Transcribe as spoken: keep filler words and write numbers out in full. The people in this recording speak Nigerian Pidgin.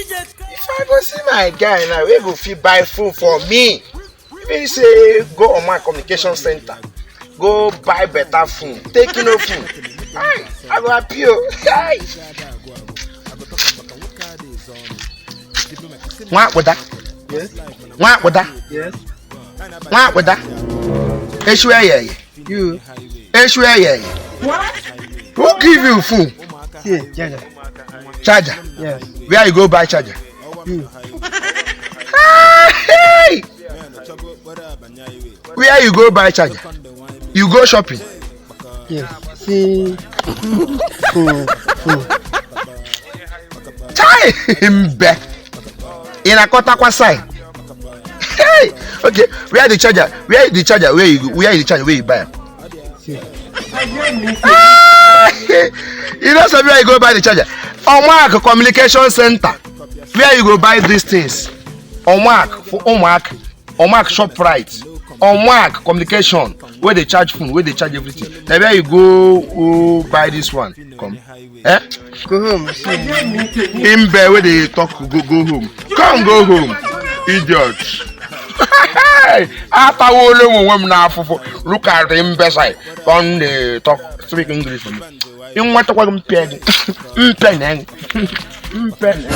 If I go see my guy now, we go fit buy phone for me. If he say go on my communication center, go buy better phone, take no phone. Hi, I go appeal. Hi. Nwa akpụda. Yes. Nwa akpụda. Yes. Nwa akpụda. Eshi where you? You. Eshi where you? What? Who give you phone? See, charger. Charger. Yes. Where you go buy charger? You. Hey! Where you go buy charger? You go shopping. Yes. See. Hmm. Hmm. Chai! Mbe. In a quarter kwasai. Hey! Okay, where the charger? Where the charger? Where you where the charger? Where you buy? See. Ah! You know something where you go buy the charger? Omak Communication Center. Where you go buy these things? Omak for Omak. Omak Shoprite. Omak Communication. Where they charge phone, where they charge everything. Now where you go, go buy this one? Come. Eh? Go home. Him bear where they talk, go go home. Come go home. Idiot. After all, when na afụfụ. Look at him bedside. Come dey talk, speak English for me. In what talk him peg? Mpe neng. Mpe neng.